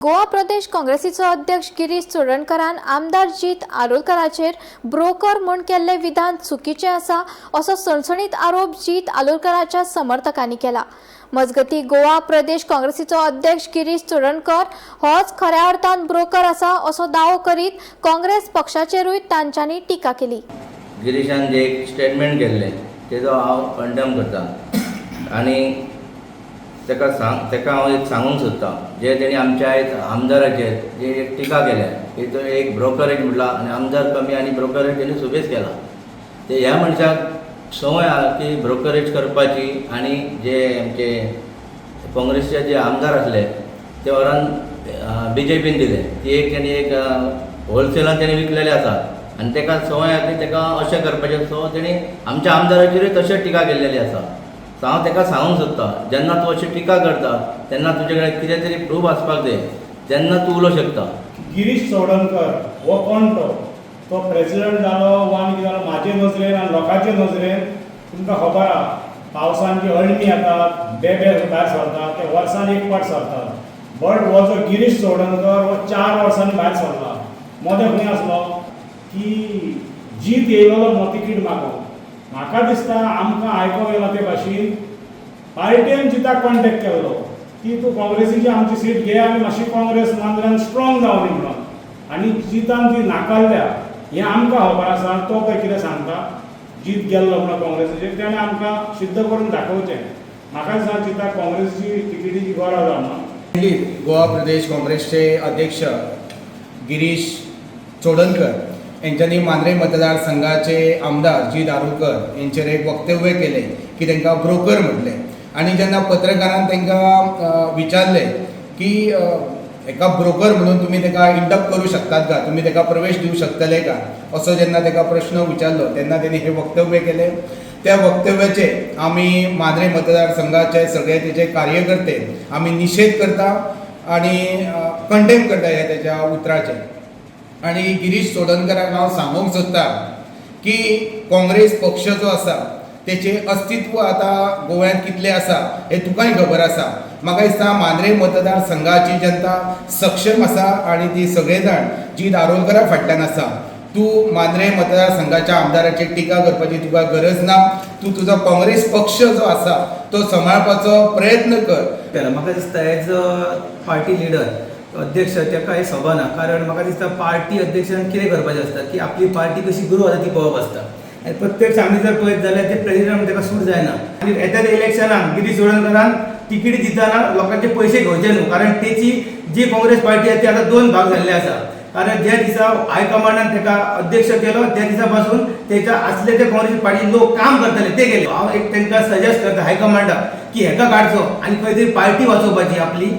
गोवा प्रदेश काँग्रेसीचो अध्यक्ष गिरीश चोडणकारान आमदार जीत आरोलकाराचेर ब्रोकर म्हूण केल्लें विधान चुकीचें आसा असो सणसणीत आरोप जीत आरोलकाराच्या समर्थकांनी केला. मजगतीं, गोवा प्रदेश काँग्रेसीचो अध्यक्ष गिरीश चोडणकर होच खऱ्या अर्थान ब्रोकर आसा असो दावो करीत काँग्रेस पक्षाचेरूय तांच्यांनी टिका केली. गिरीशान जे एक स्टेटमेंट केल्लें तेजो हांव कंडेम करता आनी ताका सांग, ताका हांव एक सांगूंक सोदतां, जे तेणी आमच्या आयज आमदाराचेर जे एक टिका केल्या की तो एक ब्रोकरेज म्हटला आनी आमदार कमी आनी ब्रोकरेज तेणी सुबेज केला. ते ह्या मनशाक संवय आहा की ब्रोकरेज करपाची आनी जे आमचे काँग्रेसचे जे आमदार आसले ते व्हरोन बीजेपीन दिले. ती एक तेणी एक होलसेलान तेणी विकलेले आसा आनी ताका संवय आहा की ताका अशें करपाचें. सो तेणी आमच्या आमदाराचेरूय तशें टिका केल्लेली आसा. सो हांव ताका सांगूंक सोदतां, जेन्ना तूं अशी टिका करता तेन्ना तुजे कडेन कितें तरी प्रूफ आसपाक जाय, तेन्ना तूं उलोवंक शकता. गिरीश चोडणकर हो कोण? तो तो प्रेसिडेंट जालो वा आनी कितें जालो, म्हाजे नजरेन आनी लोकांचे नजरेन, तुमकां खबर आहा, पावसान जी अळमी येतात, बेबे भायर सरतात, ते वर्सान एक फावट सरतात. बट हो जो गिरीश चोडणकर हो 4 वर्सांनी भायर सरला. मदें खंय आसलो की जीत येयलेलो मो तिकीट मागूंक? म्हाका दिसता आमकां आयकोंक येयलां ते भाशेन पार्टेन जिताक कॉन्टेक्ट केल्लो की तूं काँग्रेसीची आमची सीट घे आनी मातशी काँग्रेस मांद्र्यान स्ट्रॉंग जावनी म्हणून, आनी जितान ती नाकारल्या हें आमकां खबर आसा. आनी तो पळय कितें सांगता, जीत गेल्लो म्हणून काँग्रेसीचेर, तेणें आमकां सिद्ध करून दाखोवचें. म्हाका दिसता जिताक काँग्रेसीची तिकेटीची गरज आसा म्हणून. गोवा प्रदेश काँग्रेसचे अध्यक्ष गिरीश चोडणकर यांच्यानी मांद्रे मतदारसंघाचे आमदार जीत आरोलकर यांचेर एक वक्तव्य केलें की तांकां ब्रोकर म्हटलें. आनी जेन्ना पत्रकारान तांकां विचारलें की एका ब्रोकर म्हणून तुमी ताका इंडक्ट करूं शकतात का, तुमी ताका प्रवेश दिवं शकतले का, असो जेन्ना ताका प्रश्न विचारलो तेन्ना तेणी हें वक्तव्य केलें. त्या वक्तव्याचे आमी मांद्रे मतदारसंघाचे सगळे तेजे कार्यकर्ते आमी निशेध करता आनी कंडेम करता ह्या तेच्या उतराचे. आनी गिरीश चोडणकराक हांव सांगूंक सोदतां की काँग्रेस पक्ष जो आसा तेचें अस्तित्व आतां गोव्यांत कितलें आसा हें तुकाय खबर आसा. म्हाका दिसता मांद्रे मतदारसंघाची जनता सक्षम आसा आनी ती सगळे जाण जीत आरोलकरा फाटल्यान आसा. तूं मांद्रे मतदारसंघाच्या आमदाराचेर टिका करपाची तुका गरज ना. तूं तुजो काँग्रेस पक्ष जो आसा तो सांबाळपाचो प्रयत्न कर. केला. म्हाका दिसता एज अ पार्टी लिडर, अध्यक्ष, ताका हें सोबना. कारण म्हाका दिसता पार्टी अध्यक्षान कितें करपाचें आसता की आपली पार्टी कशी ग्रो जाता ती पळोवप आसता. आनी प्रत्यक्ष आमी जर पळयत जाल्यार ते प्रेसिडेंट ताका सूट जायना. आनी येता त्या इलेक्शनाक गिरीश चोडणकरान तिकेटी दितना लोकांचे पयशे घेवचे न्हू, कारण तेची जी काँग्रेस पार्टी आसा ती आतां दोन भाग जाल्ले आसा. कारण ज्या दिसा हायकमांडान ताका अध्यक्ष केलो त्या दिसा पासून तेच्या आसले ते काँग्रेस पार्टी लोक काम करतले ते गेले. हांव एक तांकां सजेस्ट करता हायकमांडाक की हेका काडचो आनी खंय तरी पार्टी वाचोवपाची आपली.